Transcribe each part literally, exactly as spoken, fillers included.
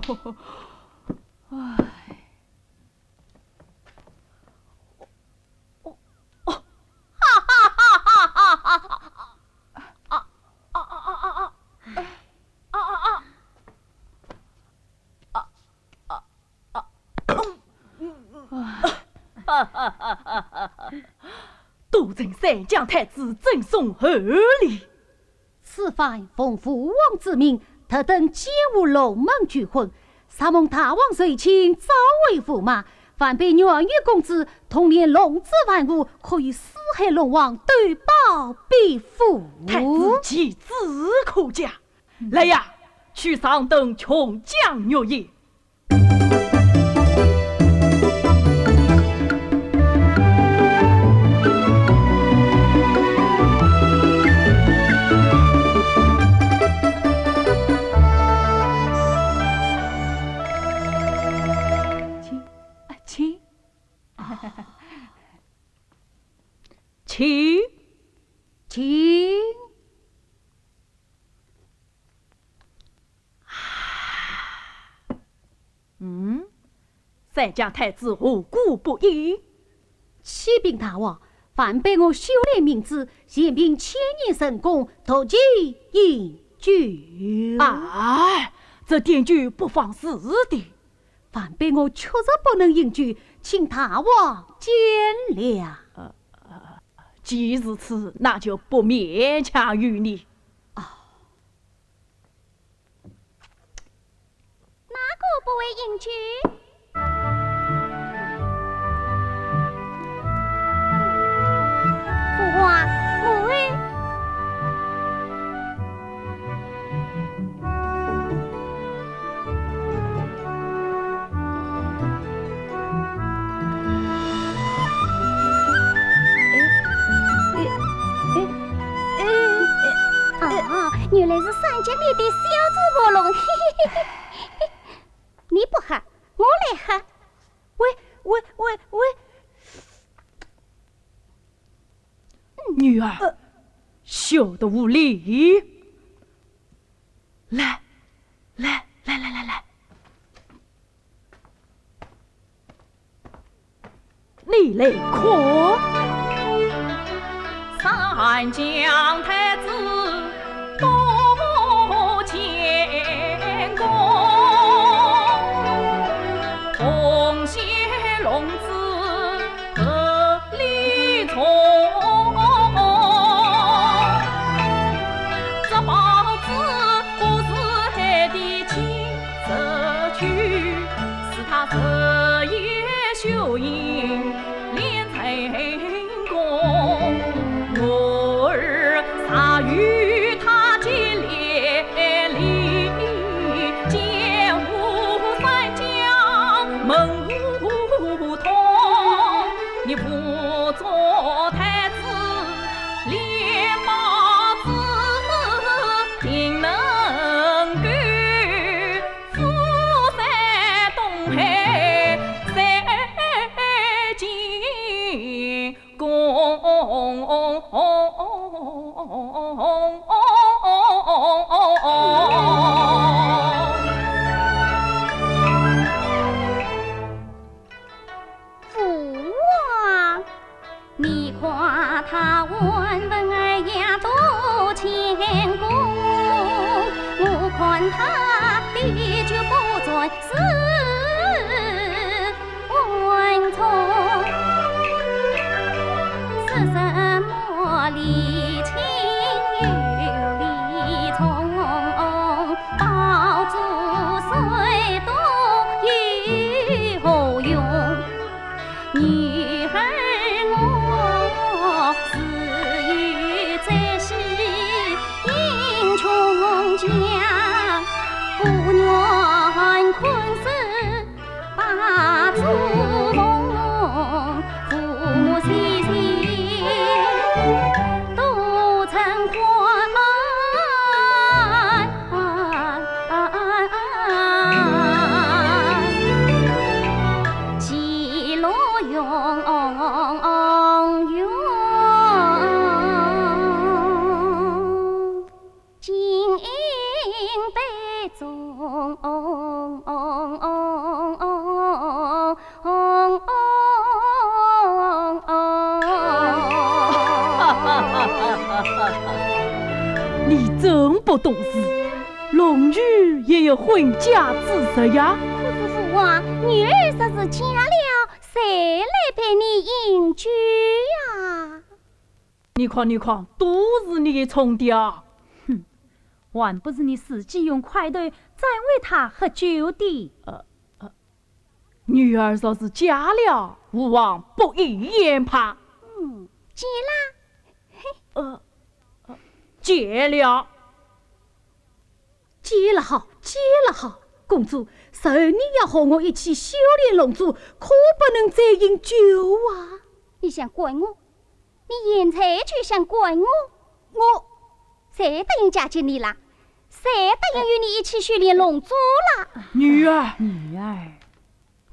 唉。哦，哦，哈哈哈哈哈哈！啊，啊，啊，啊，啊，啊，啊，啊，啊，啊，啊。 都承三江太子赠送厚礼。此番奉父王之命，特登前赴龙门求婚，承蒙大王垂青，召回驸马。万般愿与公子同怜龙子万物，可与四海龙王斗报比武。太子其志可嘉。来呀，去赏灯，共赏月夜。 请，啊，请。啊。请。请。 嗯，三江太子何故不应？启禀大王，万般我修炼明志，前凭千年神功，突击应举。啊，这点举不妨事的。万般我确实不能应举，请大王见谅。呃，呃，既如此，那就不勉强于你。 哪个不会应举？父王，母后。 哦，原来是三江里的小猪婆龙。嘿嘿嘿嘿嘿。你不喊，我来喊。喂，喂，喂，喂。女儿，呃。休得无礼。来，来，来，来，来，来。 你来看。三江太子多谦恭，凤仙龙子特礼重。这宝子不是孩提金。 这去是他日夜修行练成功，我儿常与他结连理，江湖三江门胡同，你不做太子，连帽子定能够。 富山东海三景公。父王。 你看他温文尔雅多谦恭，我看他的确不传世你真不懂事，龙女也有婚家之实呀。可是父王，女儿若是嫁了，谁来陪你饮酒呀？你看，你看，都是你冲的啊！哼，还不是你自己用块头占为她喝酒的。呃，呃，女儿若是嫁了，父王不一言怕。嗯，嫁啦。嘿。呃，呃，嫁了。嫁了好，嫁了好。公主，十二年要和我一起修炼龙珠，可不能再饮酒啊。你想管我？ 你现在就想管我？我，谁答应嫁给你啦？谁答应与你一起修炼龙珠啦？女儿。女儿。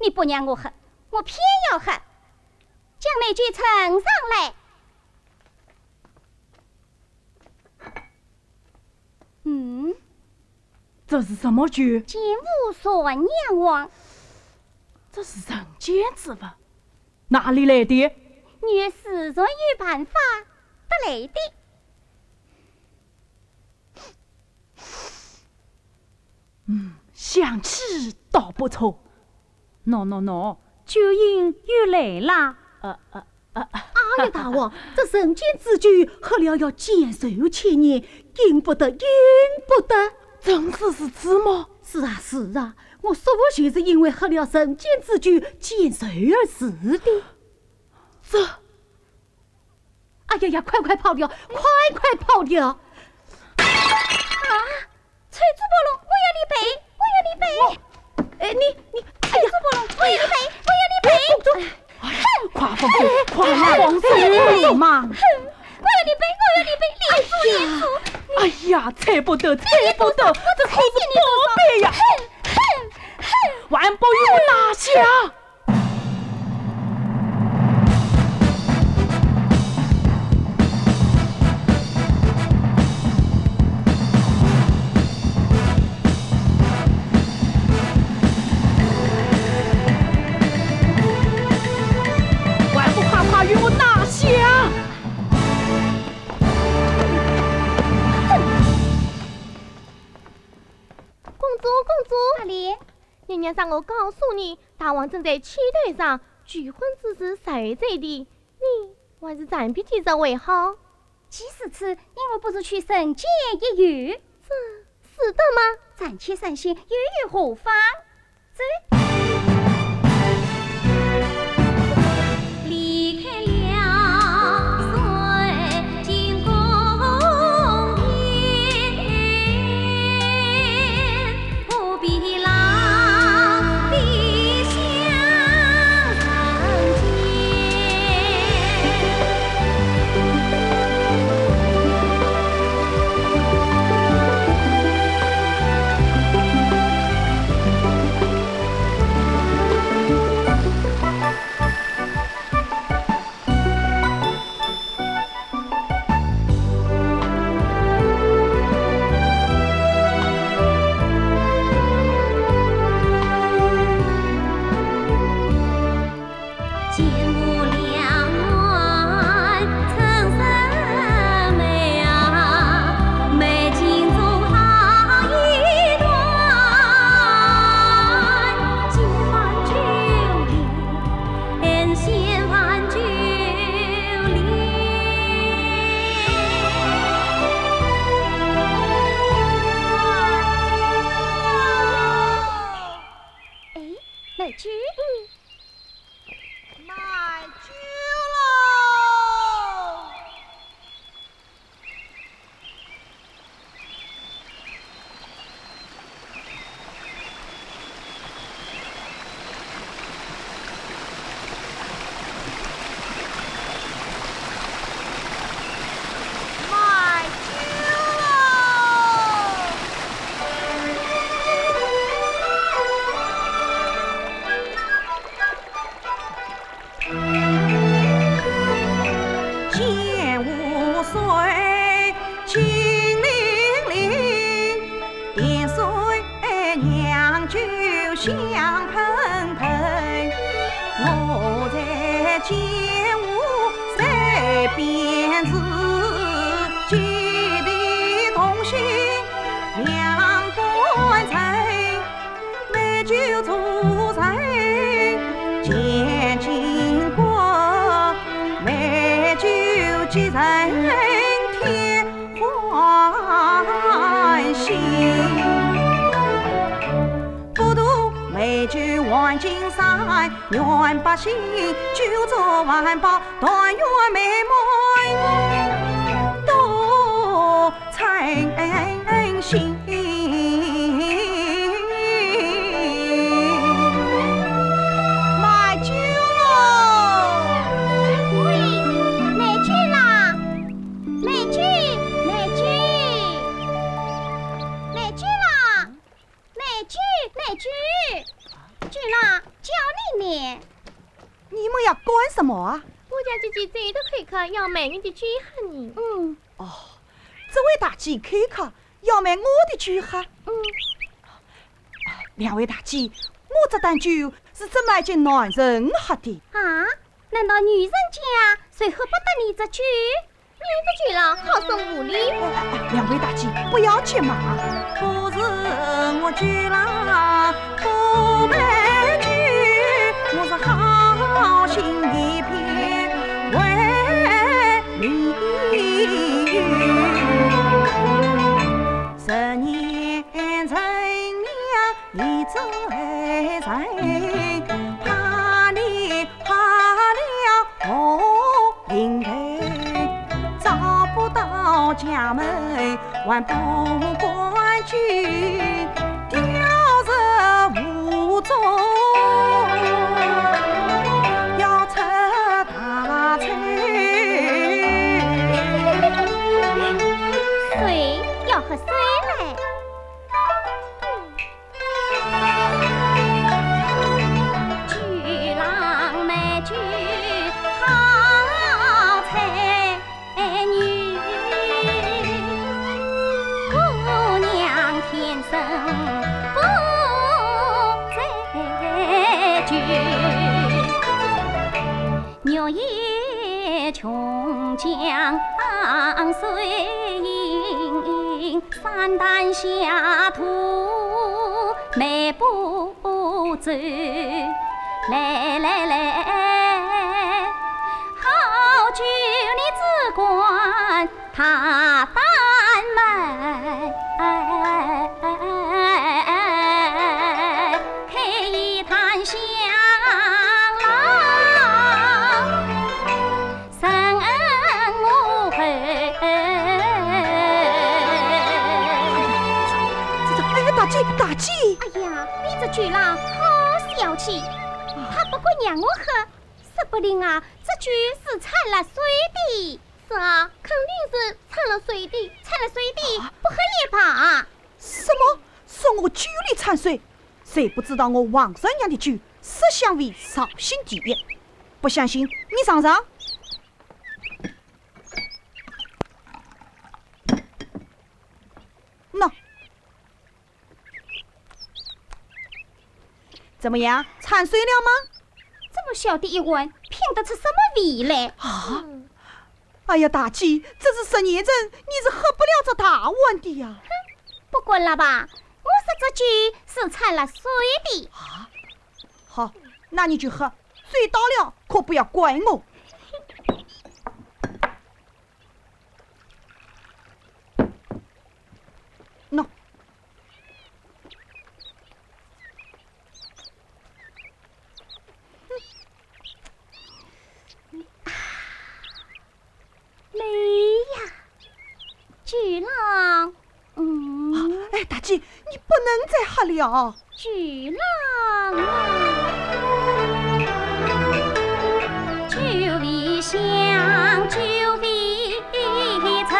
你不让我喝，我偏要喝。将美酒呈上来。嗯，这是什么酒？金乌酸阳王。这是人间之物， 哪里来的？女儿自然有办法得来的。嗯，香气倒不错。喏，喏，喏，酒瘾又来啦。呃，呃，呃，哎呀，大王，这人间之酒喝了要健寿千年，禁不得，禁不得。真是如此吗？是啊，是啊，我叔父就是因为喝了人间之酒健寿而死的。 这……哎呀呀，快快跑掉，快快跑掉！啊，翠竹伯龙，我要你赔，我要你赔！哎，你，你，哎呀，翠竹伯龙，我要你赔，我要你赔！哎，公主，哎，快放手，快放手嘛！哼，我要你赔，我要你赔，连坐连坐！哎呀，菜不得，菜不得，这可是宝贝呀！哼，哼，哼！还不与我拿下！ 还不快快与我拿下！公主，公主！哪里？娘娘让我告诉你，大王正在气头上，拒婚之事受罪的，你还是暂避其事为好。既如此，你我不如去人间一游。这 使得吗？暂且散心，游游何妨？走。离开了水晶宫殿，不必浪费香人间。 哎，美君。 卖酒喽！卖酒喽！卖酒喽！喂，卖酒啦！卖酒，卖酒，卖酒啦！卖酒，卖酒！酒啦，叫你呢。你们要干什么啊？我家姐姐在这口渴，要买你的酒喝呢。嗯。哦，这位大姐口渴，要买我的酒喝。嗯。两位大姐，我这担酒是专卖给男人喝的。啊？难道女人家就喝不得你这酒？你这酒啦，好生无礼。哎，哎，哎，两位大姐，不要急嘛。不是我酒啦，不卖酒，我是好心一片为你。十年成娘一再人，怕你怕了我灵头，找不到家门还不管去，掉入无中，要出大丑。谁要喝水嘞？ 酒郎美酒好才女，姑娘天生不醉酒。 玉叶琼浆水映，山丹霞吐美不醉。来来来，好酒你只管大胆卖，开一坛香囊。 深恩无悔。这，这，哎，大姐，大姐！哎呀，你这酒郎好小气，他不肯让我喝，说不定啊，这酒是掺了水的。是啊，肯定是掺了水的，掺了水的，啊？不喝也罢。什么？说我酒里掺水？谁不知道我王三娘的酒色香味绍兴第一？ 不相信，你尝尝。喏，怎么样，馋水了吗？这么小的一碗，品得出什么味来？啊！哎呀，大姐，这是十年前，你是喝不了这大碗的呀。哼，不管了吧，我说这酒是馋了水的。啊？好，那你就喝。 醉倒了，可不要怪我。喏。美呀，酒郎。 嗯。哎，大姐，你不能再喝了。酒郎啊，酒未香，酒未陈，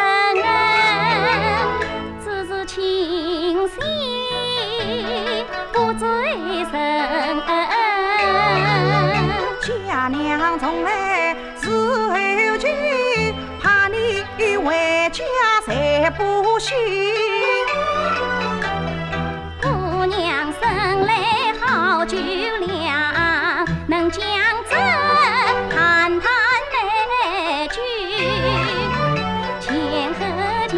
只是清醒不醉神。家娘从来 是后去，怕你回家才不行。姑娘生来好酒量，能将这坛坛美酒，前后敬。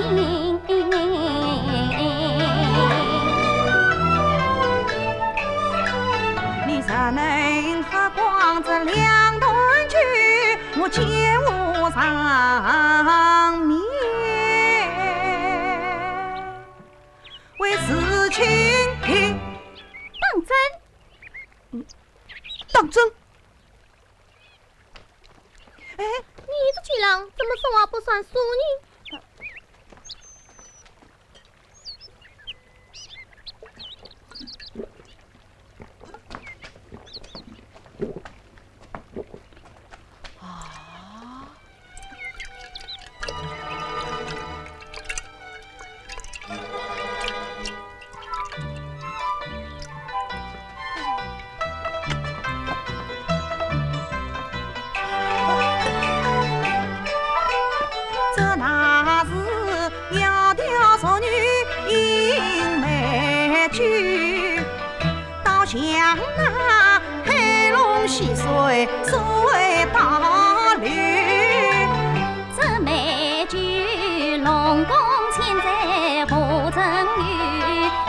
你若能喝光这两坛酒，我见无上面为事情。当真？嗯，当真？哎，你这酒郎怎么说话不算数呢？ 这乃是窈窕淑女饮美酒，倒像那海龙戏水水倒流。这美酒龙宫千载不曾有，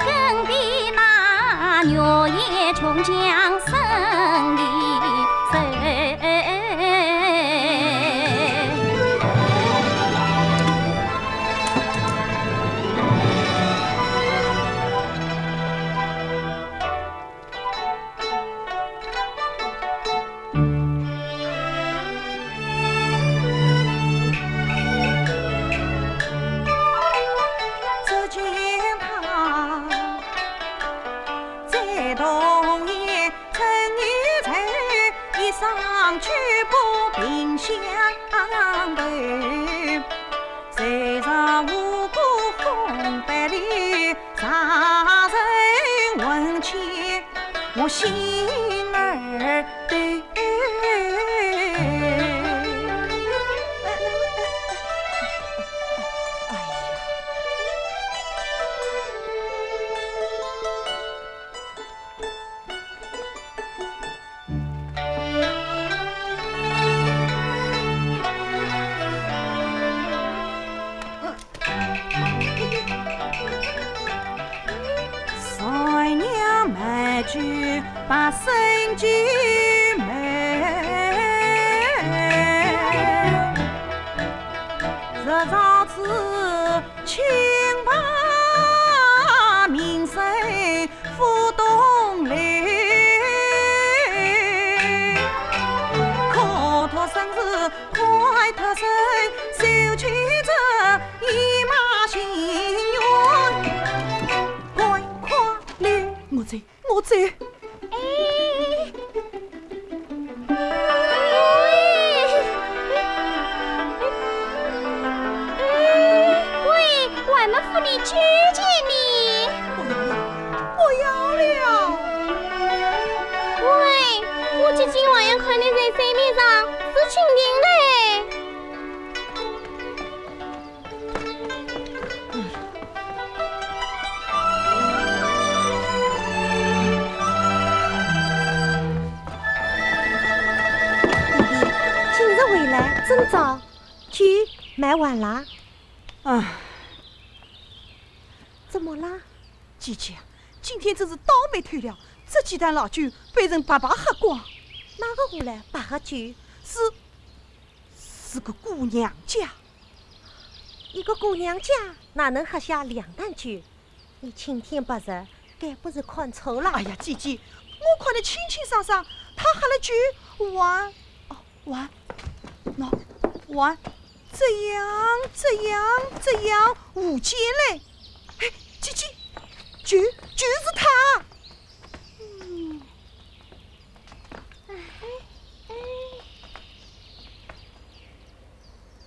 更比那玉液琼浆胜一筹。 只见他在洞沿 春雨后，一双曲步并相投。谁知无故风摆柳，惹人闻听，我心儿抖。 三年没去把身体美，日照此清白名声 浮动流。可托生死，快脱身，休去这一马心愿。赶快流。我走，我走。哎。 喂，还没扶你去见你。不要了。喂，我姐姐还要看你在水面上是蜻蜓嘞。 弟弟，今日回来真早，酒卖完啦？唉。怎么啦？姐姐，今天真是倒霉透了，这几坛老酒被人白白喝光。哪个屋里白喝酒？是，是个姑娘家。 一个姑娘家哪能喝下两坛酒？你青天白日，该不是看错了？哎呀，姐姐，我看得清清爽爽，她喝了酒，还，哦，还，喏，还，这样，这样，这样，无见嘞。哎，姐姐，就，就是她。嗯。哎，哎。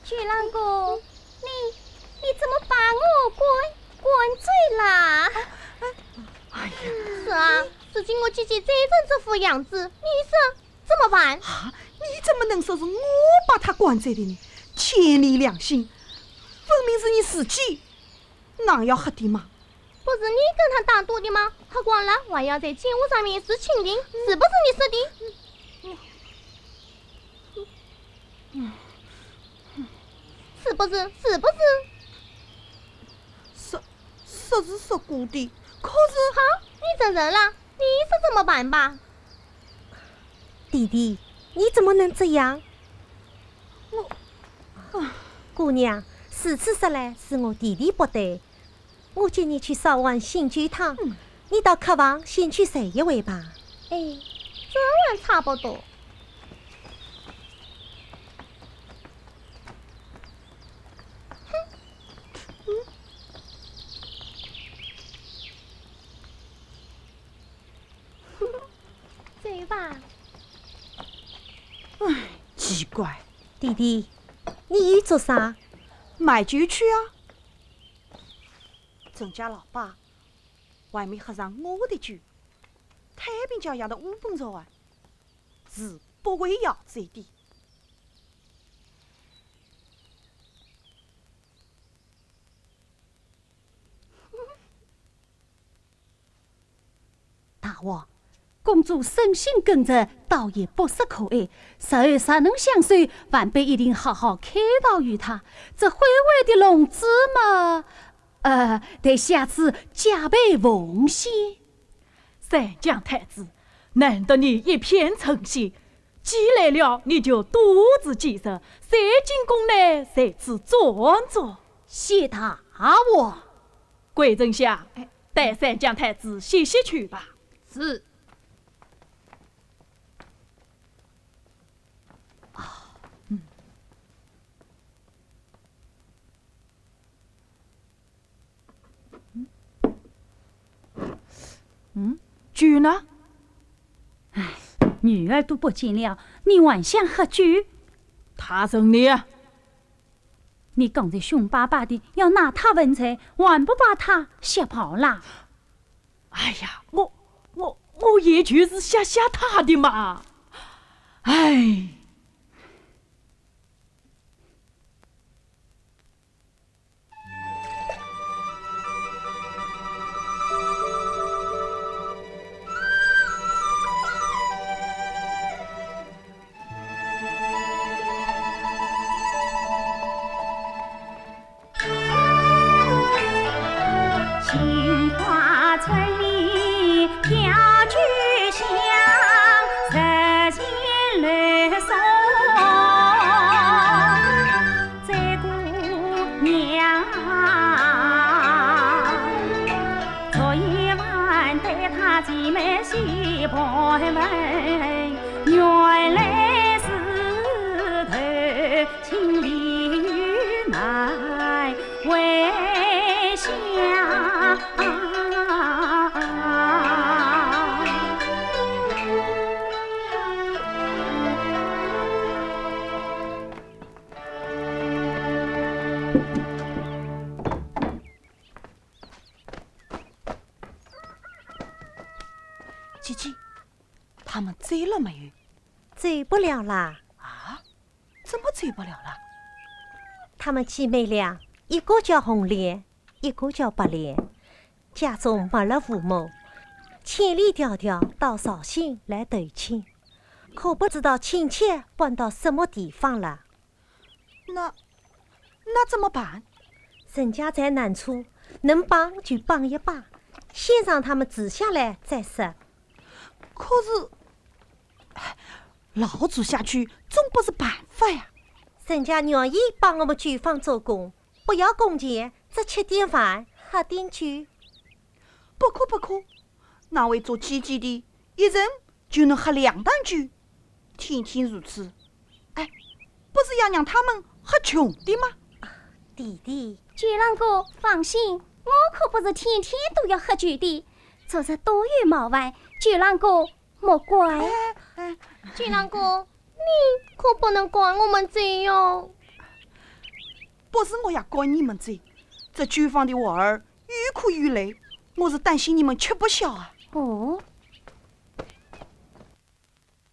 酒郎哥，你，你怎么把我灌，灌醉啦？哎呀。是啊，如今我姐姐醉成这副样子，你说怎么办？啊，你怎么能说是我把她灌醉的呢？千里良心，分明是你自己，哪要喝的嘛？ 不是你跟她打赌的吗？喝光了，还要在酒宴上面是蜻蜓，是不是你说的？是不是？是不是？说，说是说过的，可是……好，你承认了，你说怎么办吧？弟弟，你怎么能这样？我……啊。姑娘，如此说来，是我弟弟不对。 我接你去烧碗醒酒汤，嗯。你到客房先去睡一回吧。哎，这碗差不多。哼，嗯，走吧。唉，奇怪。弟弟，你又做啥？买酒去啊。陈家老伯，外面喝上我的酒，太平街上的乌篷船啊，是不会要醉的。 大王，公主生性耿直，倒也不失可爱，日后若能相守，晚辈一定好好开导于她。这慧慧的弄子嘛，呃，待下次加倍奉献。 三江太子，难得你一片诚心，既来了你就多住几日，在进宫呢，在此转转。谢大王。桂丞相，哎，带三江太子歇歇去吧。是。啊，嗯。 嗯，酒呢？唉，女儿都不见了，你还想喝酒？她认你啊。你刚才凶巴巴的要拿她问罪，还不把她吓跑啦？哎呀，我，我，我也就是吓吓她的嘛。唉。 姐姐，他们走了没有？走不了啦。啊？怎么走不了了？他们姐妹俩，一个叫红莲，一个叫白莲，家中没了父母，千里迢迢到绍兴来投亲，可不知道亲戚搬到什么地方了。 那，那怎么办？人家在难处，能帮就帮一把，先让他们住下来再说。可是，哎，老住下去总不是办法呀。人家愿意帮我们酒坊做工，不要工钱，只吃点饭，喝点酒。不可不可，那位做姐姐的，一人 就能喝两担酒，天天如此，哎，不是要让他们喝穷的吗？弟弟，九郎哥，放心，我可不是天天都要喝酒的。昨日多有冒犯，九郎哥莫怪。哎，哎，九郎哥，你可不能怪我们这样。不是我要怪你们这，这酒坊的活儿有苦有累，我是担心你们吃不消啊。哦，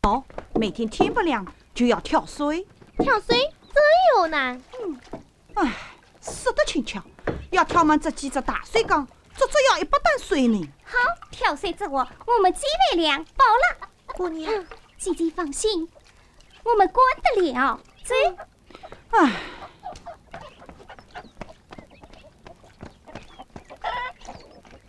哦，每天天不亮就要挑水。挑水真有难。嗯。唉，说得轻巧，要挑满这几只大水缸，足足要一百担水呢。好，挑水之活，我们姐妹俩包了。姑娘，嗯，姐姐放心，我们管得了。走。嗯。唉。 哎，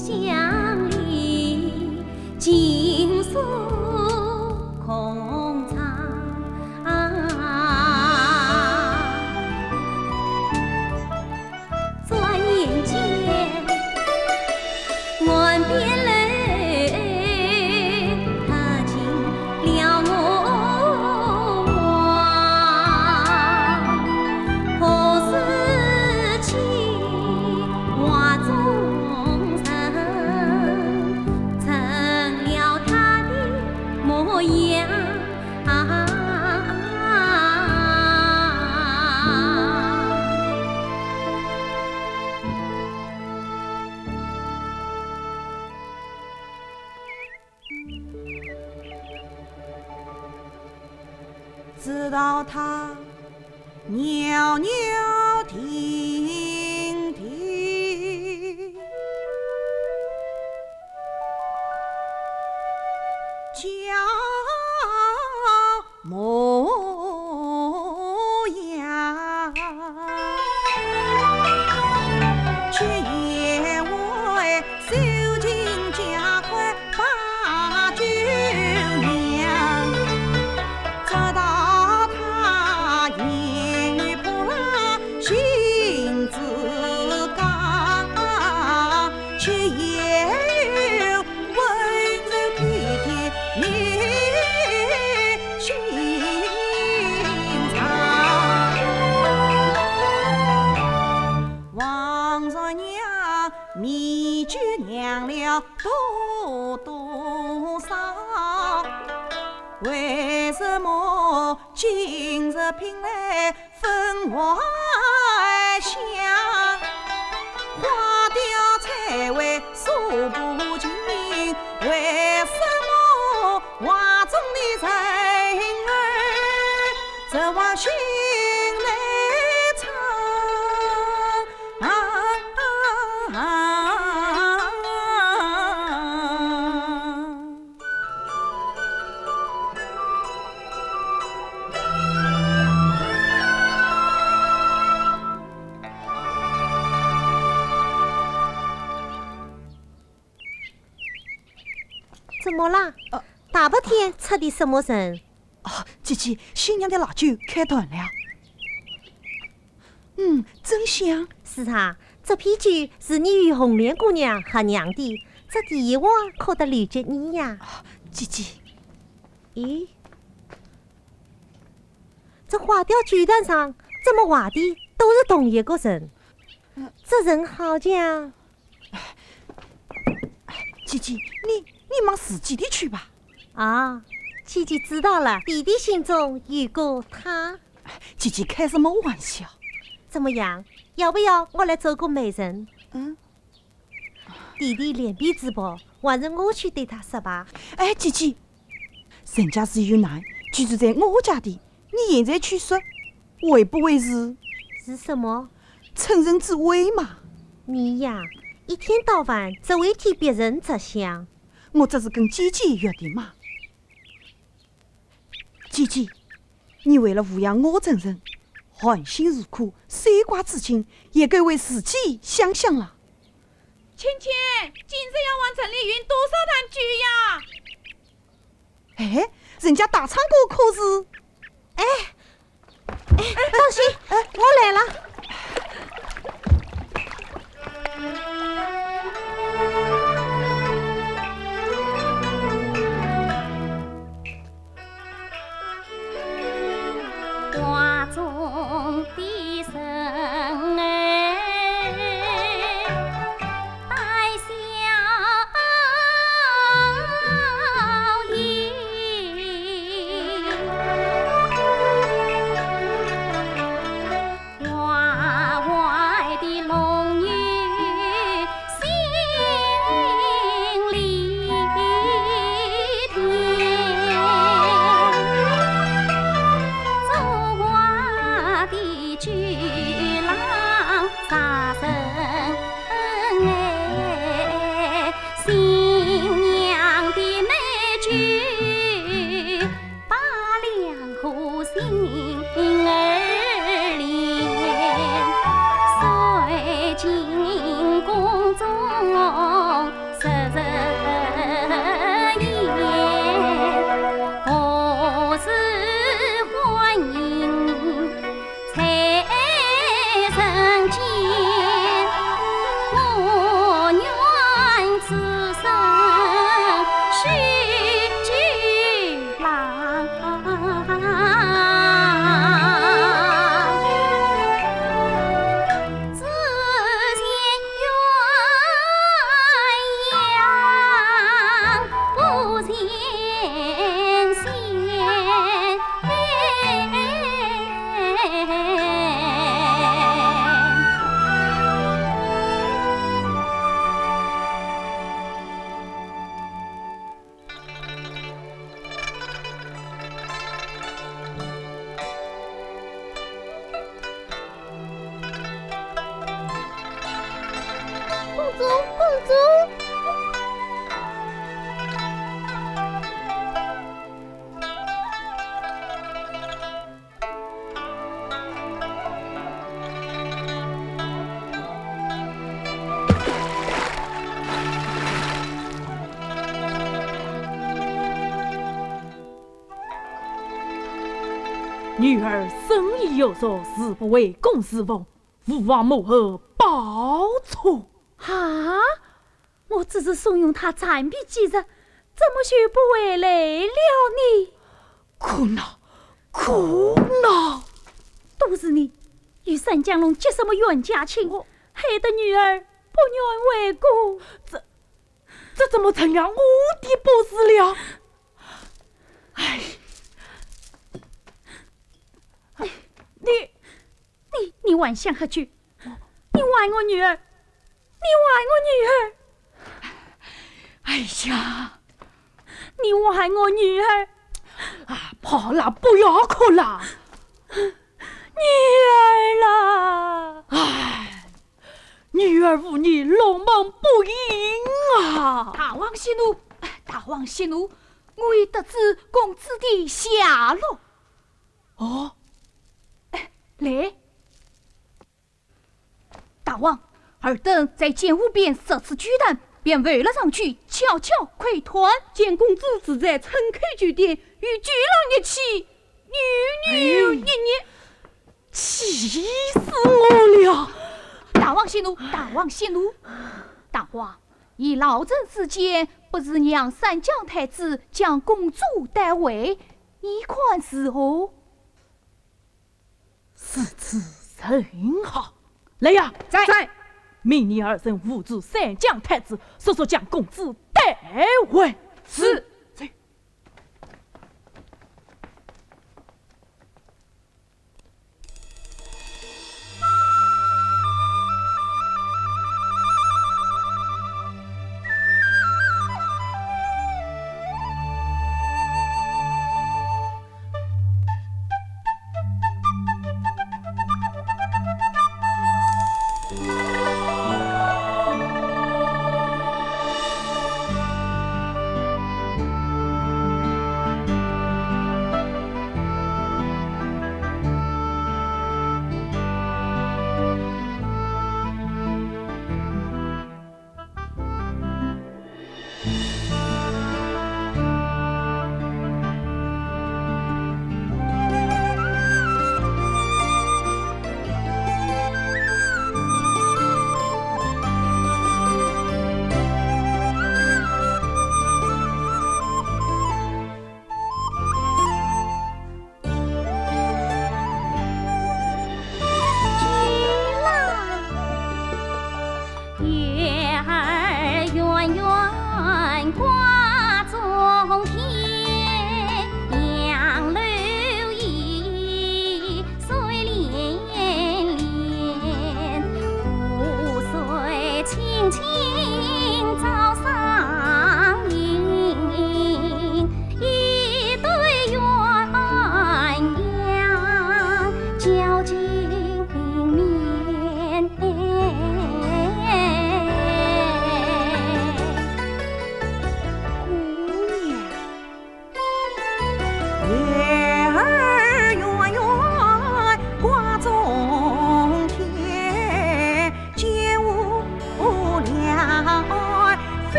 乡里尽是空场。转眼间，岸边楼踏进了我望。何时起 画中人，成了他的模样。直到他 袅袅婷婷，叫模样。 王十娘面具娘了多多少，为什么今日品来分外香？花雕彩繪数不尽，为什么 画中的人儿只往心内藏。啊，啊，啊。 怎么啦？呃。大白天出的什么神？哦，姐姐，新娘的蜡酒开断了。嗯，真香。是啊，这批酒是你与红莲姑娘合酿的，这第一碗可得留给你呀。啊，姐姐。咦，这花雕酒坛上怎么画的都是同一个人？嗯。这人好像 姐姐，你，你忙自己的去吧。啊，姐姐知道了，弟弟心中有个他。姐姐开什么玩笑？怎么样，要不要我来做个媒人？嗯？弟弟脸皮子薄，还是我去对他说吧。哎，姐姐，人家是有难，居住在我家的， 你现在去说，会不会是，是什么？趁人之危嘛。你呀，一天到晚只为替别人着想。我这是跟姐姐约定嘛。姐姐，你为了抚养我这人，含辛茹苦，守寡自尽，也该为自己想想了。芊芊，今日要往城里运多少担酒呀？ 哎，人家大唱歌可是？哎，哎，当心，哎，我来了。女儿生意有成，自不为公侍奉，无枉母后宝座。啊！我只是送用她暂避几日，怎么就不回来了呢？可恼，可恼！都是你与单江龙结什么冤家亲，害得女儿不愿回宫。这，这怎么成了我的不是了？哎，你，你，你还想何久？你还我女儿！你还我女儿！哎呀，你还我女儿！啊，好了，不要哭了。女儿啦！哎，女儿无你，龙门不幸啊！大王息怒，大王息怒，我已得知公子的下落。哦，哎，来，大王，尔等在建武边设此巨坛，便围了上去，悄悄窥探。见公子自在，趁开巨典，与巨狼一起扭扭捏捏。哎，气死我了！大王息怒，大王息怒！大王，依老臣之见，不如让三江太子将公主带回，你看如何？ 如此甚好。来呀，在。在。命你二人护住三江太子，速速将公子带回。是。在。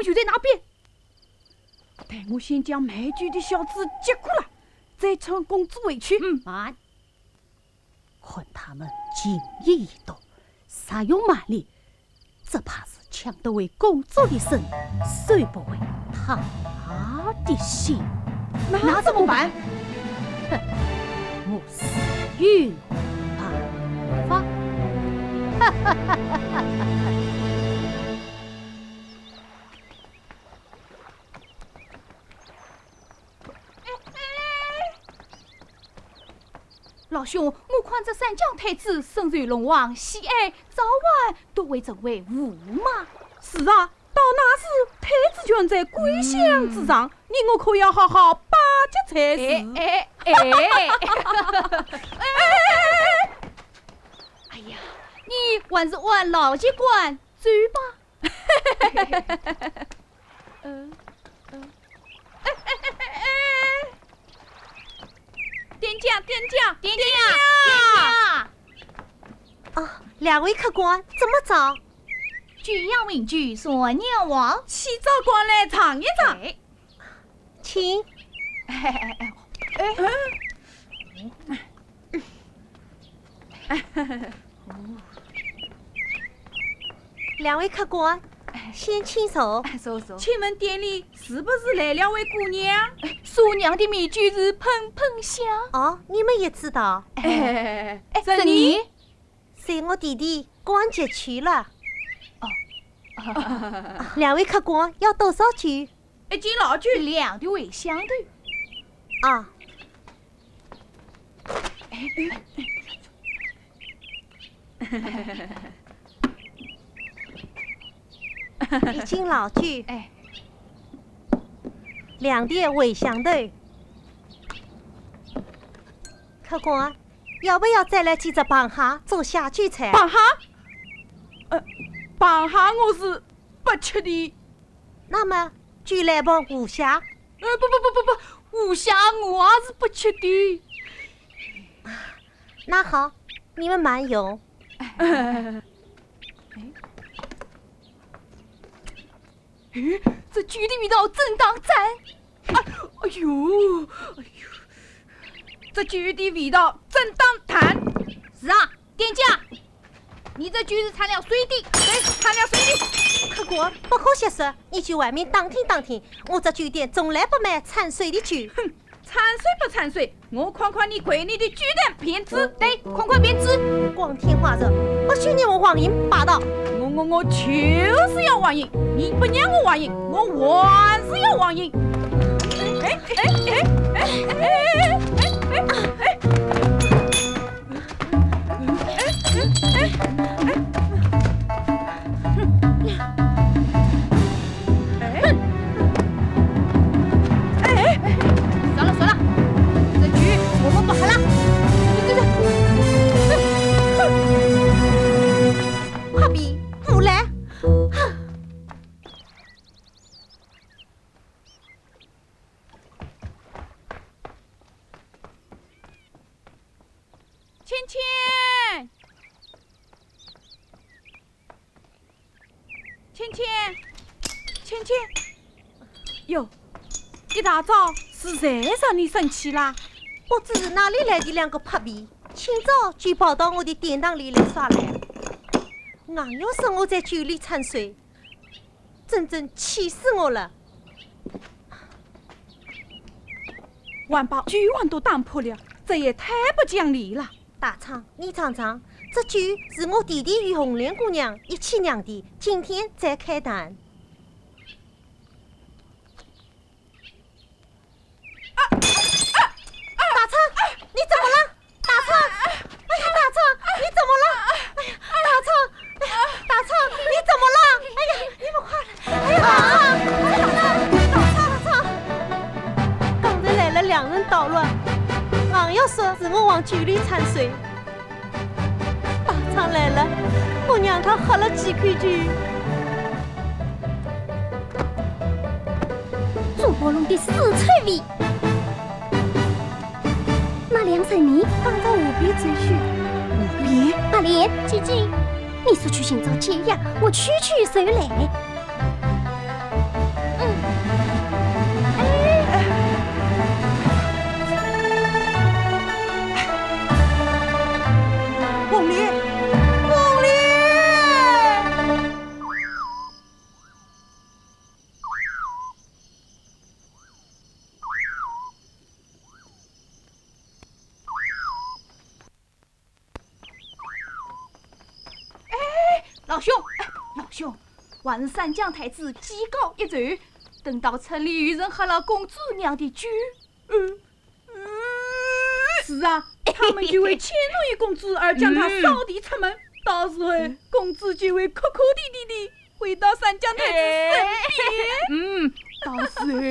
就在那边。待我先将卖酒的小子接过来，再抢公子回去。嗯，慢。看他们情谊一到，煞用蛮力，只怕是抢得回公子的身，收不回他的心。那怎么办？哼，我自有办法。老兄，我看这三江太子深受龙王喜爱，早晚都会成为驸马。是啊，到那时太子权在归乡之上，你我可要好好巴结才是。哎哎哎！哎呀，你还是按老习惯走吧。 嗯嗯，哎哎哎哎哎！店家，店家，店家，店家！啊，两位客官，怎么着？酒要名酒，船要望。起早赶来尝一尝。哎， 请。哎哎哎哎，两位客官，先请坐。哎，坐坐。请问店里是不是来了位姑娘？哎，驸娘的美酒是喷喷香。哦，你们也知道？哎哎哎，哎，是你？ 随我弟弟赶集去了。哦。两位客官要多少酒？一斤老酒，两滴茴香豆。啊。一斤老酒，哎。两滴茴香豆。客官， 要不要再来几只棒虾做下酒菜？棒虾？呃，棒虾我是不吃的。那么，就来盘鱼虾。呃，不不不不不，鱼虾我也是不吃的。那好，你们慢用。哎， 咦，这酒的味道真当赞！哎，哎呦，哎呦，这酒的味道真当淡。是啊，店家，你这酒是掺了水的。对，掺了水的。客官，不可瞎说，你去外面打听打听，我这酒店从来不卖掺水的酒。哼， 掺水不掺水，我看看你跪你的酒坛便知。对，看看便知。光天化日，不许你们横行霸道！我我我就是要横行，你不让我横行，我还是要横行。哎哎哎哎哎哎哎哎哎！ 哎，哎，哎，哎，算了算了，这局我们不喝了。走走走，哼，哼，快比，不来。 芊芊，芊芊，芊芊，哟，一大早是谁惹你生气啦？不知哪里来的两个泼皮，清早就跑到我的店堂里来耍赖。硬要说我在酒里掺水， 真正气死我了！还把酒碗都打破了，这也太不讲理了。大昌，你尝尝，这酒是我弟弟与红莲姑娘一起酿的，今天才开坛。 啊，啊，啊，大昌，你怎么了？大昌，哎呀，大昌，你怎么了？哎呀，大昌，哎呀，大昌，你怎么了？哎呀，你们快来！哎呀，大昌，哎呀，大昌，大昌，刚才来了两人捣乱，硬要说是我往酒里掺水。 大昌来了，我让他喝了几口酒。猪八戒的死臭味！那两人呢？刚到河边走去。河边？白莲，姐姐，你速去寻找解药，我去去就来。兄，哎，老兄，还是三江太子技高一筹，等到城里有人喝了公主娘的酒，嗯，嗯，是啊，他们就会迁怒于公主，而将她扫地出门。到时候，公主就会哭哭啼啼地回到三江太子身边。嗯，到时候，太子，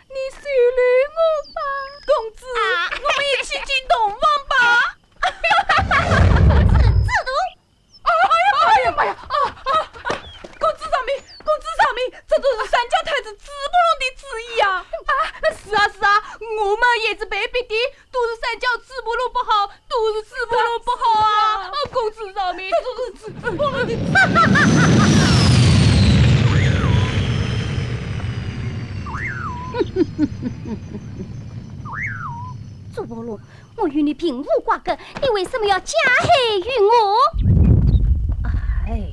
你收留我吧。公主，啊，我们一起进洞房吧。公子，这种哎呀，哎呀妈呀！啊啊啊！公子饶命，公子饶命！这都是三江太子朱伯龙的主意啊！啊，是啊是啊，我们也是被逼的，都是三江朱伯龙不好，都是朱伯龙不好啊！啊，公子饶命，这都是朱伯龙的主意。朱伯龙， 我与你并无瓜葛，你为什么要加害于我？哎，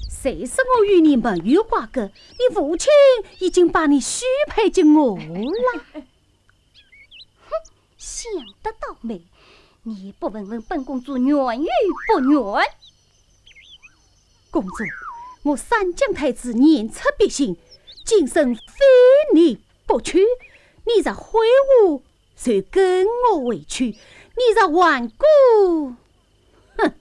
虽说我与你没有瓜葛，你父亲已经把你许配给我了。哼，想得倒美，你也不问问本公主愿与不愿？公主，我三江太子言出必行，今生非你不娶，你若悔悟， 就跟我回去，你若顽固，哼，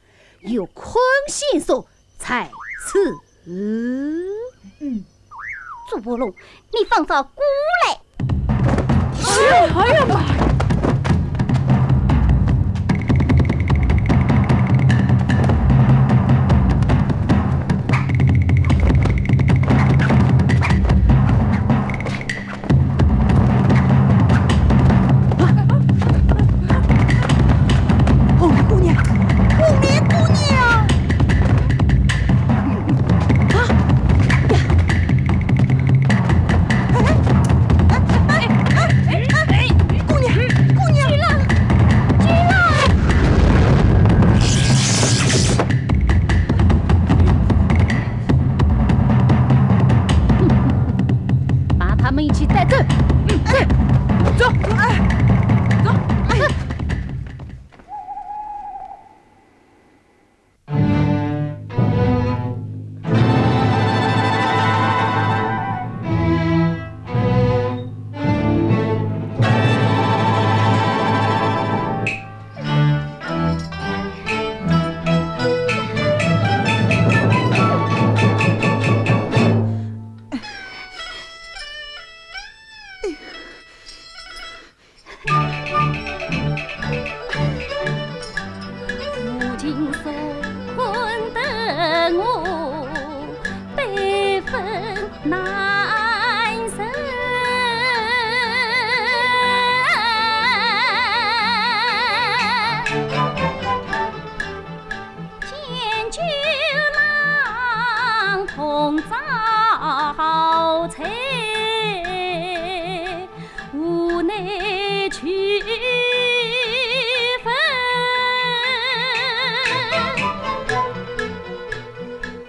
有困仙索在此。嗯，朱伯龙，你放早过来。哎呀，哎呀妈呀！ 红姑娘，红莲姑娘！啊！呀！哎，哎，哎，哎，哎，姑娘，姑娘！把他们一起带走。嗯，走，走，哎，走，哎。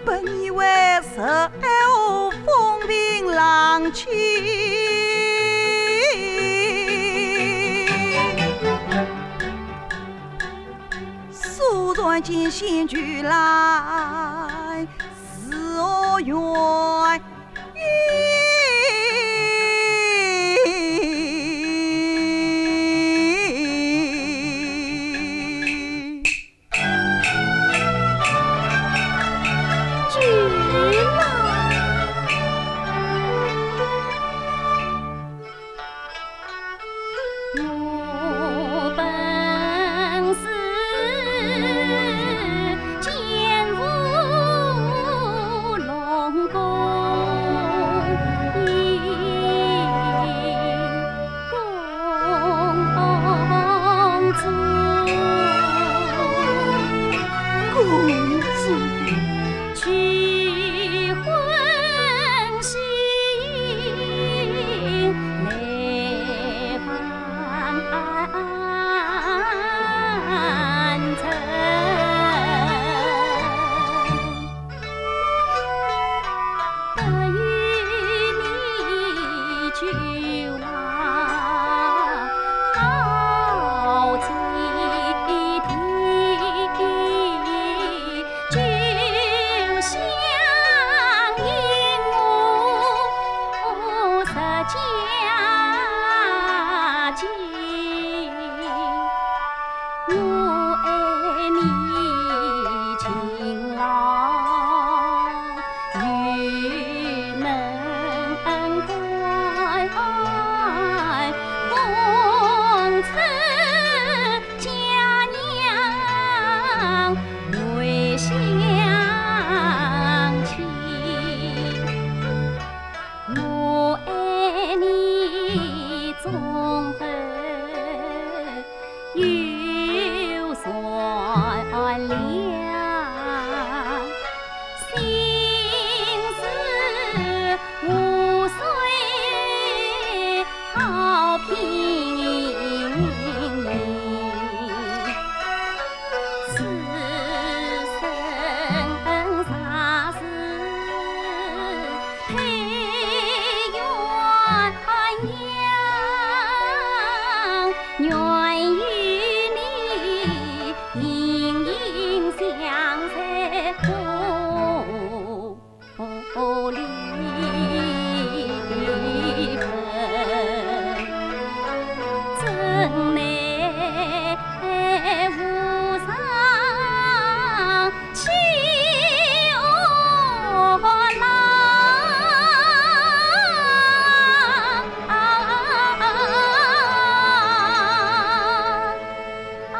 本以为是爱我风平浪静，忽然间醒酒来，是何原因？了，心事无水好平静，此生啥事配鸳鸯，愿与你 啊，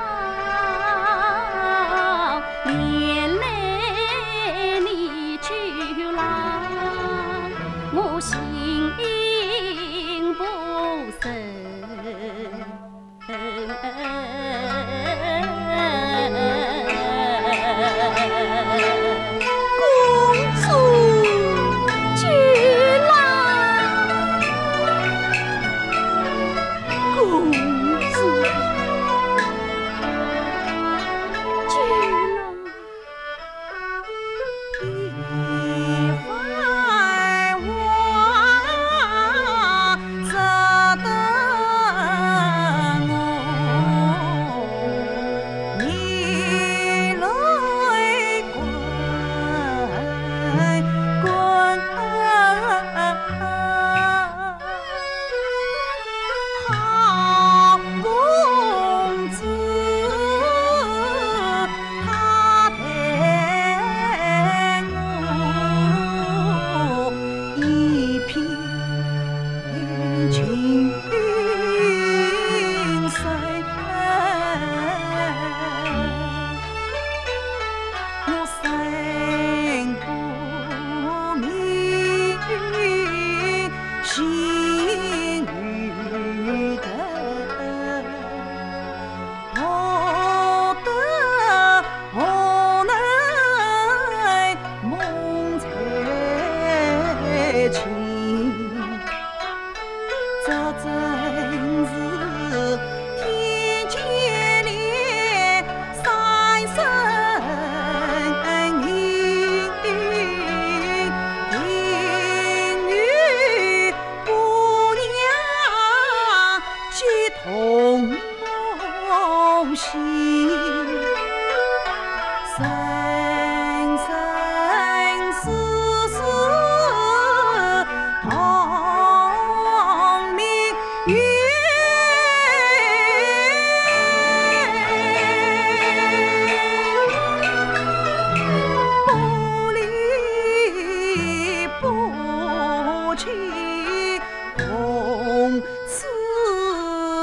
原来你去了，我心不忍。公子去了，公子 好公子，他待我一片情深。 我身不明，心有德，何德何能蒙才情？ 这真是天见怜，山生疑，定与姑娘结同心。 生生世世同命运，不离不弃同此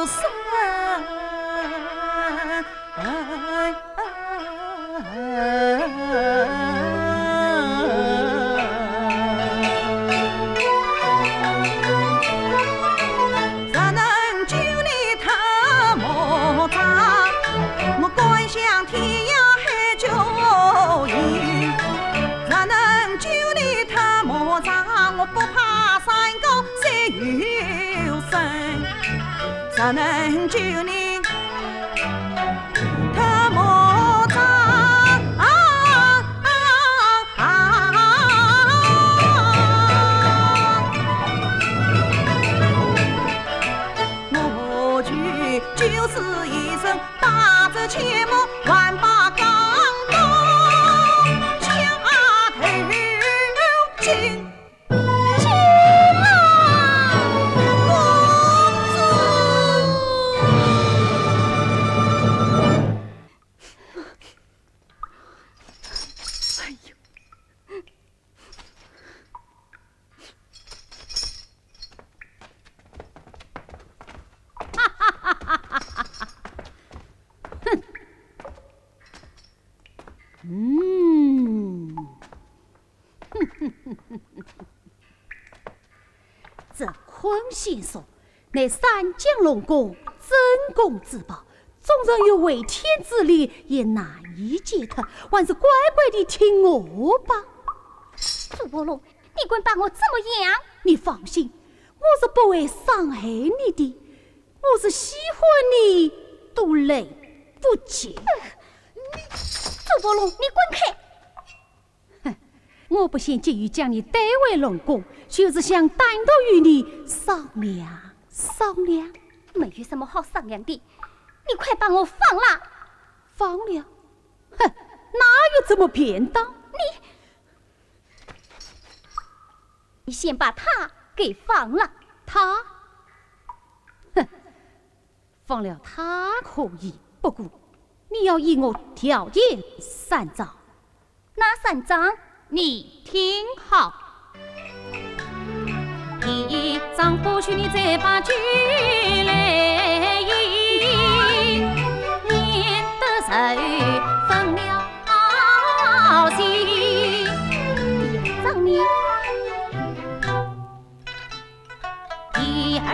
生。 若能救你脱魔障，我敢向天涯海角游。若能救你脱魔障，我不怕山高山远。 若能救你脱魔障，我就九死一生，百战千魔，万把钢刀，加头进。 嗯，这昆仙索乃三江龙宫镇宫之宝，纵然有违天之礼，也难以见他，还是乖乖地听我吧。朱宝龙，你敢把我怎么样？你放心，我是不会伤害你的，我是喜欢你都来不及。你，朱宝龙，你滚开！ 哼，我不想急于将你带回龙宫，就是想单独与你商量商量。没有什么好商量的，你快把我放了。放了？哼，哪有这么便当？你，你先把他给放了。他？哼，放了他可以，不过你要依我条件三桩。 哪三桩？你听好。第一桩不许你再把酒来饮，免得受分了罪。第二桩呢？ 第二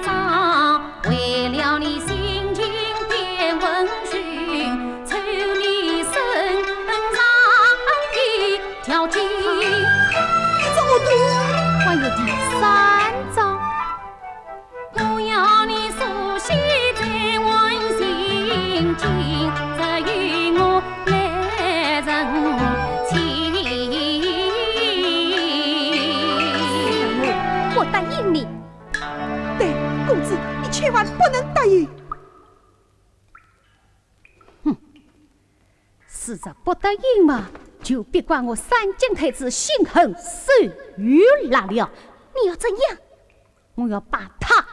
桩，为了你心情变温顺，抽你身上一条筋。这么多，还有第三桩。我要你苏醒再换心情，再与我 来成亲。我答应你。对，公子，你千万不能答应。哼，是这不答应嘛，就别怪我三金太子心狠手辣了。你要怎样？ 我要把他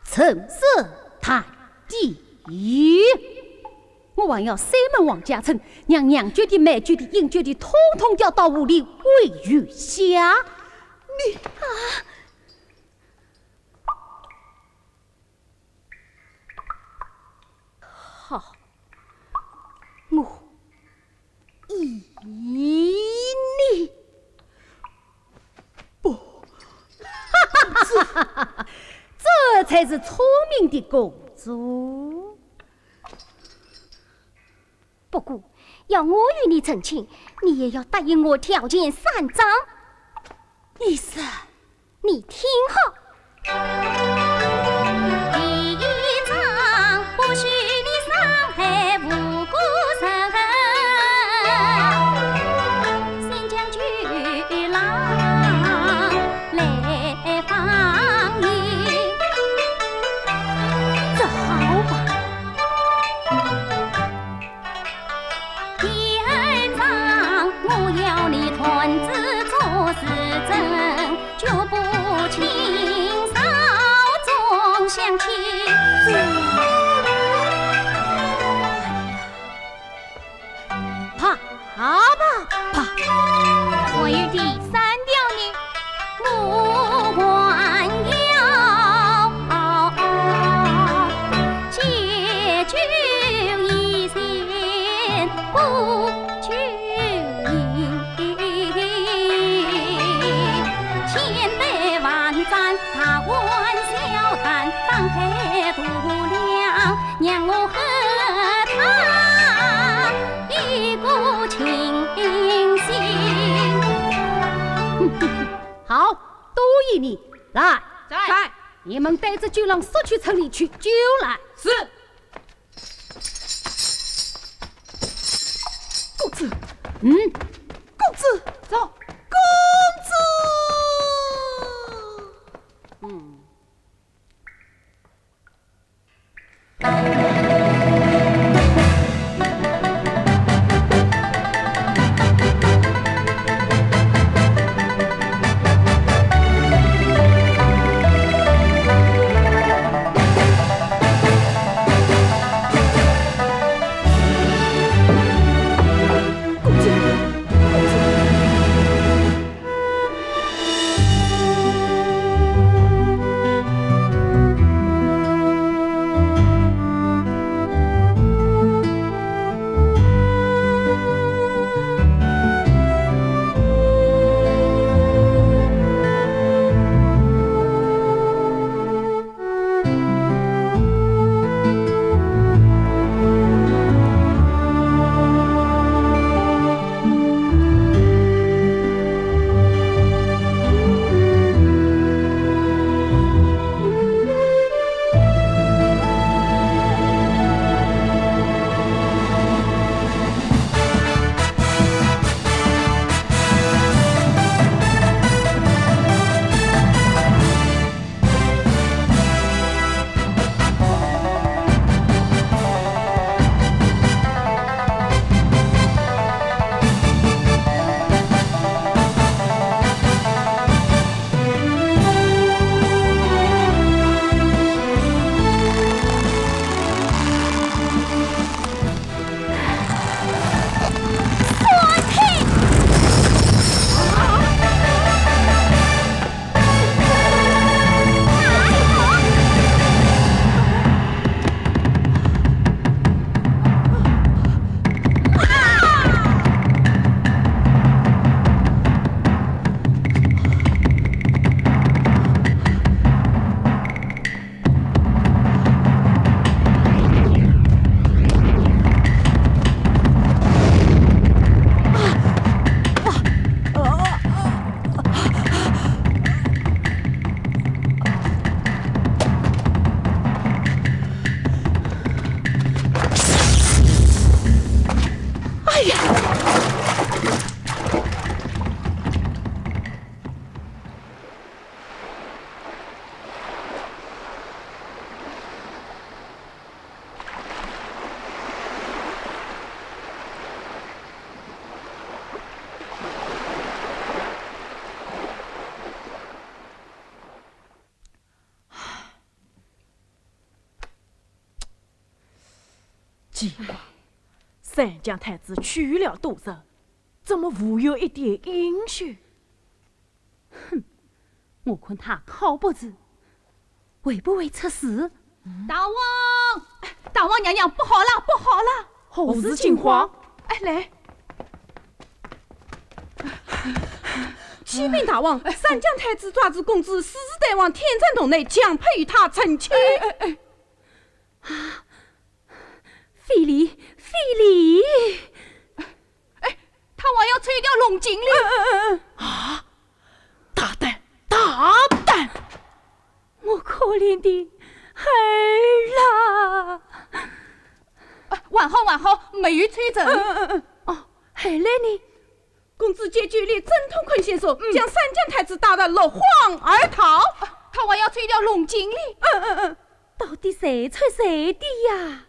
沉尸潭底。我还要三门王家村，让娘舅的、妹舅的、英舅的，统统调到屋里喂鱼虾。你……啊！好，我依你。不，这才是聪明的公主。不过，要我与你成亲，你也要答应我条件三桩。你说， 你听好。第一桩，不许你伤害无辜人，先将酒郎来放映。这好办。 第二桩，我要你断子绝孙，绝不轻少中相欺。啪啪啪！还有第三条呢？ 我还要借酒以前不求饮，千杯万盏大碗小坛，放开肚量，让我和他一个清醒。好， 都依你。来，在。你们带着酒郎速去城里取酒来。是。公子。嗯。公子。走。公子。嗯。奇怪，三江太子去了多日，怎么无有一点音讯？哼，我看他靠不住，会不会出事？大王，大王娘娘，不好了，不好了！何事惊慌？哎，来。启禀大王，三江太子抓住公主私自带往天山洞内，强迫与她成亲。哎，哎，哎。啊，非礼，非礼！哎，他还要吹掉龙井哩。嗯，嗯，嗯。啊，大胆，大胆！我可怜的孩儿啊！啊，还好，还好，没有吹沉。嗯，嗯，嗯，嗯。哦，孩儿呢？公主解救了镇潼坤仙所，嗯。将三江太子打得落荒而逃。啊，他还要吹掉龙井哩。嗯，嗯，嗯。到底谁吹谁的呀？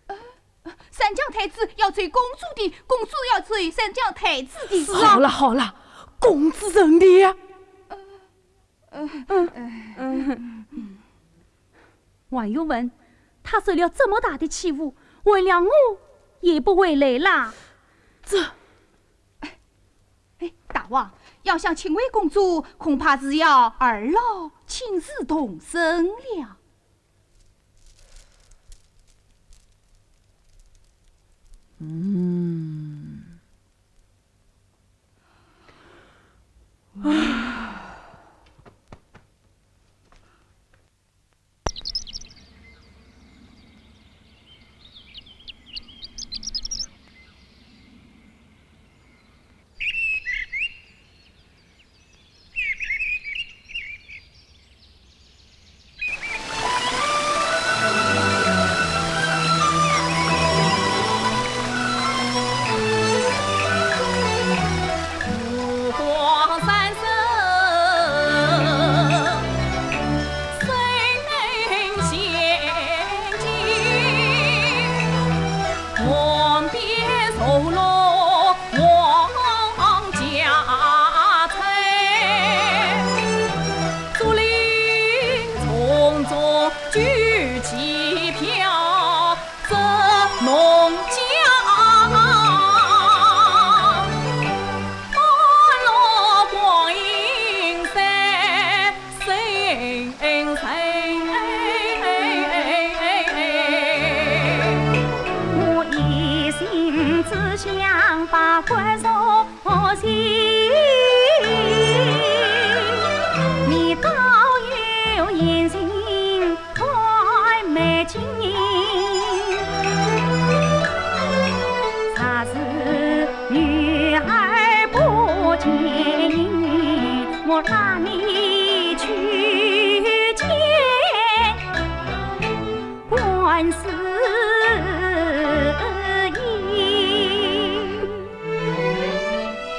呃，三江太子要吹公主的，公主要吹三江太子的。是啊。好了，好了，公子认的呀。呃，呃，嗯，嗯，嗯。王玉文，他受了这么大的欺负，为了我也不回来啦。这，哎，大王，要想请回公主，恐怕是要二老亲自动身了。嗯。唉。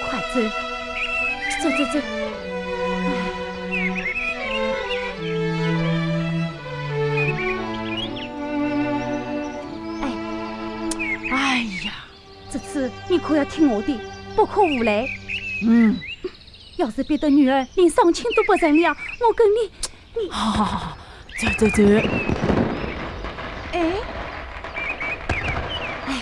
快走，走，走，走。哎，哎呀，这次你可要听我的，不可胡来。嗯。要是逼得女儿连双亲都不认了，我跟你，你……好，好，好，好，走，走，走。哎。哎。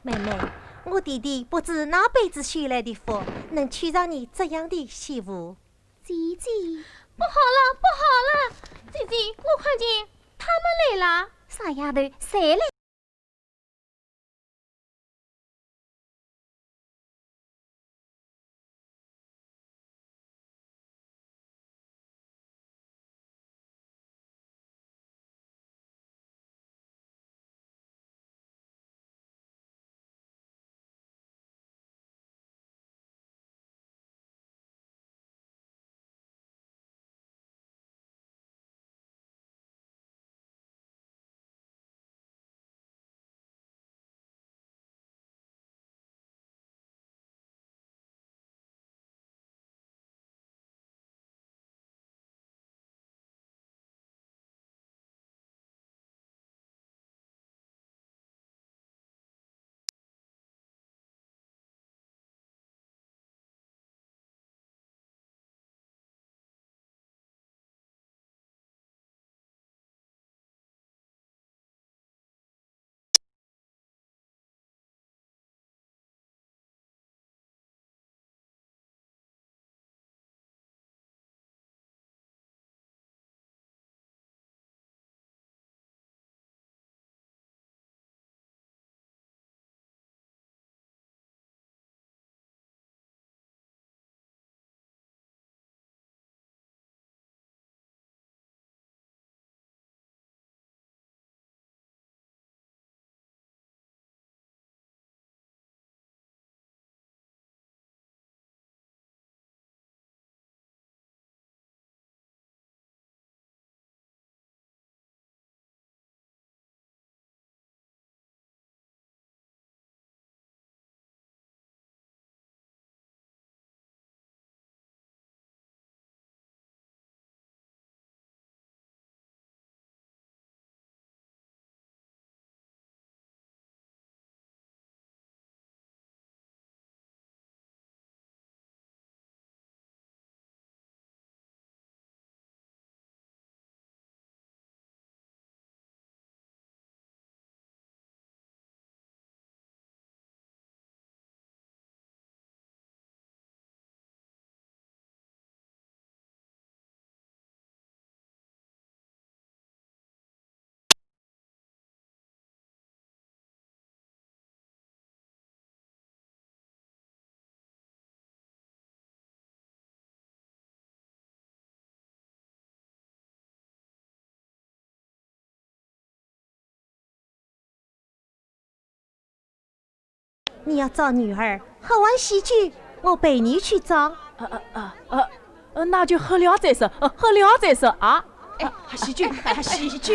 妹妹，我弟弟不知哪辈子修来的福，能娶上你这样的媳妇。姐姐，不好了，不好了！姐姐，我看见他们来了。傻丫头，谁来？你要找女儿，喝碗喜酒，我陪你去找。呃呃呃呃，呃，那就喝了再说，呃，喝了再说啊。哎，喝喜酒，喝喜酒。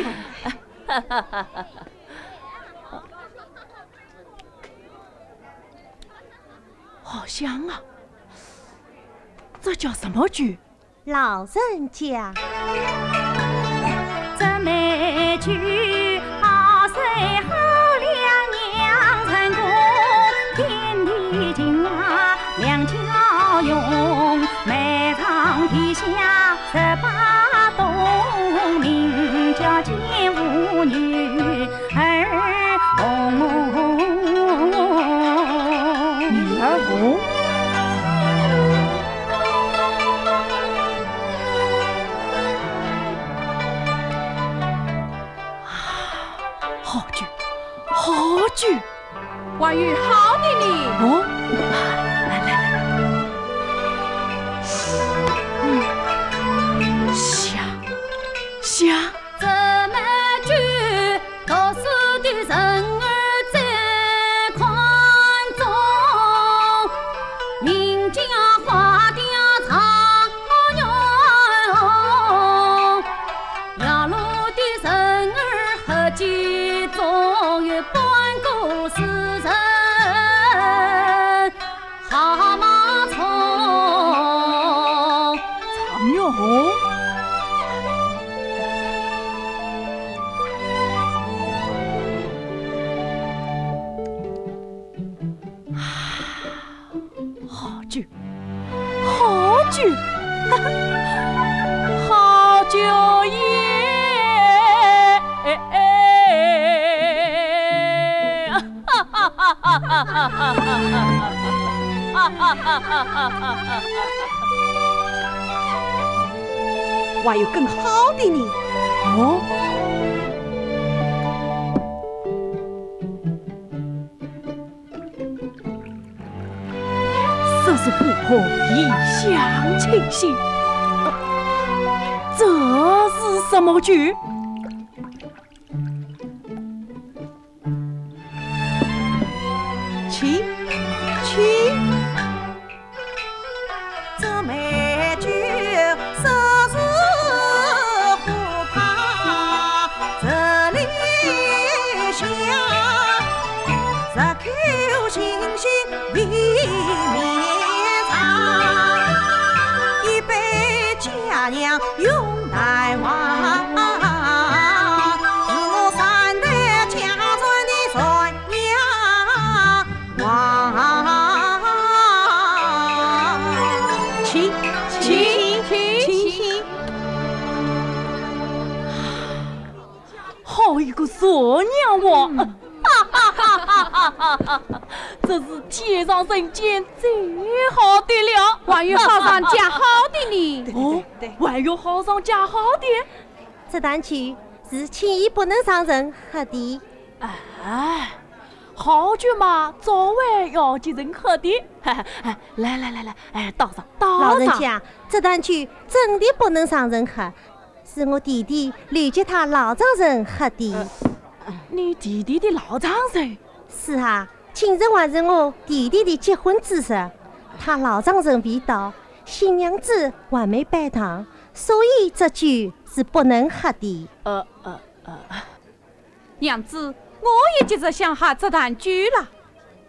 好香啊！这叫什么酒？ 老人家。这美酒啊，谁好了娘成功，天地情啊，两家用，梅上天下十八冬，名叫奸夫女儿红。女儿红？ 好酒，好酒。还有好的呢。哦，来来来，嗯，香，香。这美酒，读书的人儿最看重，名家花的唱哟。 摇橹的人儿喝酒，总有半个时辰好马冲。唱哟。 好酒，好酒，好酒耶！还有更好的呢。哦？ 说是富婆一厢情愿，呃，这是什么酒？请，请。 这美酒说是虎牌，这里香，入口清新未眠茶，一杯佳酿永难忘，是我三代家传的传 呀，哇！请，请，请，请。好一个俗娘啊！嗯。这是天上人间最好的了。还有好上加好的呢。哦，对，对，对。还有好上加好的？这坛酒是轻易不能让人喝的。哎， 好酒嘛，早晚要给人喝的。来来来来，哎，倒上，倒上。老人家，这坛酒真的不能让人喝，是我弟弟留给他老丈人喝的。呃，你弟弟的老丈人？是啊，今日还是我弟弟的结婚之日，他老丈人未到，新娘子还没拜堂，所以这酒是不能喝的。呃，呃，呃。 娘子，我也急着想喝这坛酒了。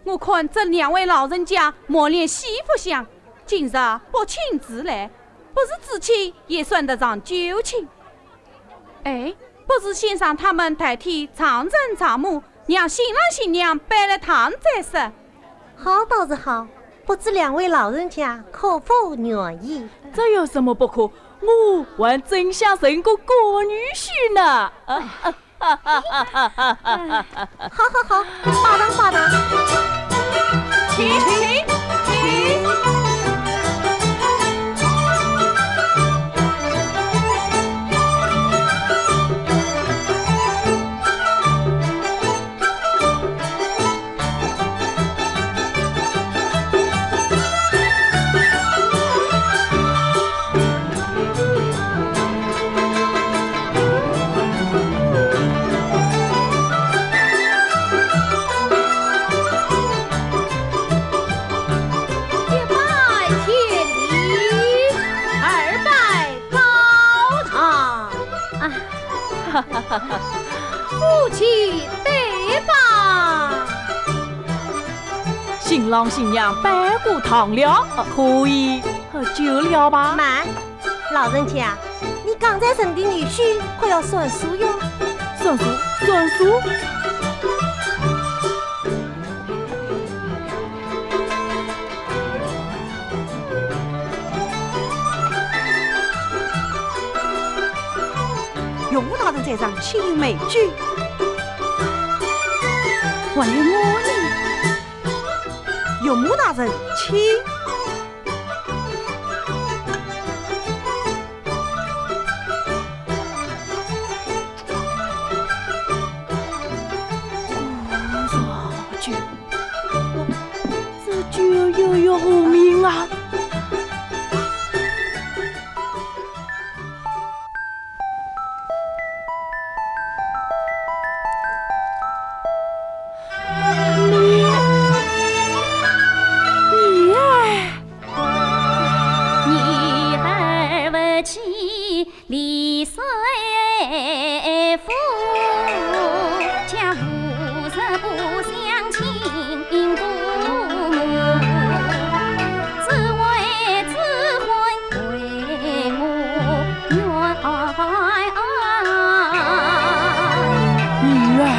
我看这两位老人家满脸喜福相，今日不请自来，不是知亲也算得上旧亲。哎，不知先生他们代替丈人丈母，让新郎新娘拜了堂再说。好倒是好，不知两位老人家可否愿意？这有什么不可？我还真想认个干女婿呢。啊，啊， 好好好，拜堂拜堂。请，请，请。新郎新娘拜过堂了，可以喝酒了吧？慢，老人家，你刚才认的女婿可要算数哟。算数，算数。岳母大人在上，请饮美酒。还有我呢？岳母大人，请。 这酒又有何名啊？你，你哎！女儿。